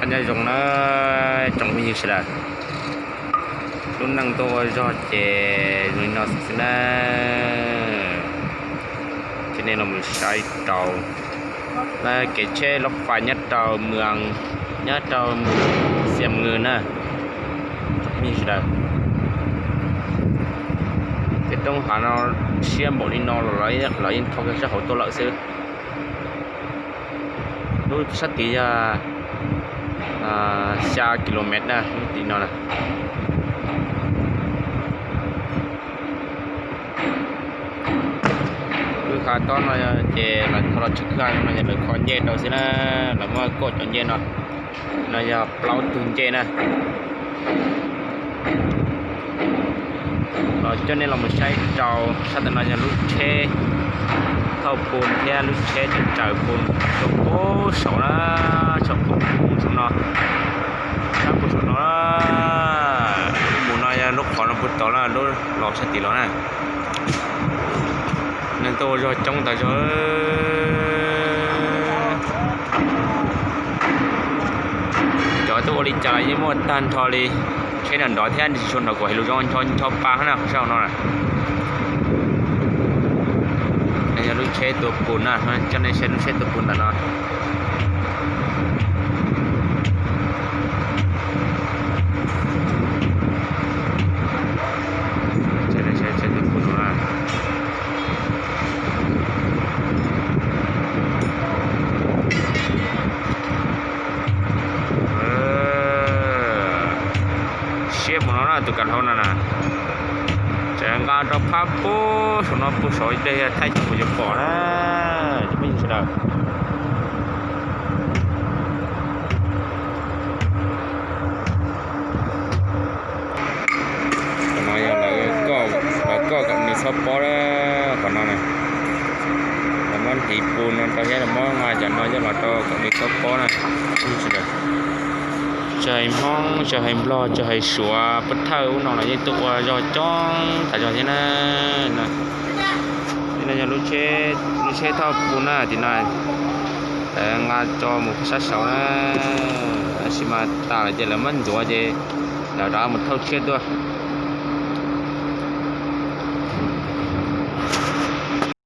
Nyob zoo na tsoom phooj ywg sawv daws, lub neej tuaj ua zog ces zoo li no xwb xwb na. Ces nej los mus saib rau kev tsheb loj fais nyob rau, nyob rau Xiam Ngws na. Tsoom phooj ywg sawv daws, ces roob hav no siab npaum li no los lawv yeej thau kiag sab hauv tuaj lawm xwb. Lub sab tid yog xya kilomev na, lub tid no na. Kwj ha tob no ces lawv thau los tshwj kwj ha no yog lawv kho ncej rau xwb na, lawv muab kauj cov ncej no. No yog plaub tug ncej na. Los coj nej los mus saib rau sab tam no yog lub tsheb thauj pun thiab lub tsheb tsaws pun rau puag saum na, saum saum no, sab puag saum no. Mus no yog lub qhov no puag tod na, lub los sab tid los na. Neeg tuaj ua zog coob tas zog. Cov tuaj ua li cas los yeej muaj tag nrho li. Tsheb nrov nrov thiab tsis tshua nrov kuv hais lus zoo ncho ncho pa na, sab hauv no na. Yog lub tsheb tua pun na, coj nej saib lub tsheb tua pun ntawm no. Siab mus no na tus kav hlau no na. Tseem nqa rau phab puag saum no puag saum dej thaij tsis pom yuav pom na. Cov phooj ywg sawv daws, qhov no yog lawv koj kom nws txhob pob, qhov no na. Lawv muab hliv pus no rau thiab lawv muab nqa cov no coj los rau kom nws txhob pob na. Tsis hais Hmoob, tsis hais Nplog, tsis hais Suav, Pub Thawj ub no los yeej tuaj ua zog coob tas zog thiab na. Tim no yog lub tsheb thauj pus na, tim no nqa tso mus sab saud na. Tab sis mas tas lawm ces lawv muab ntxuav ces lawv rov mus thauj tshiab tuaj.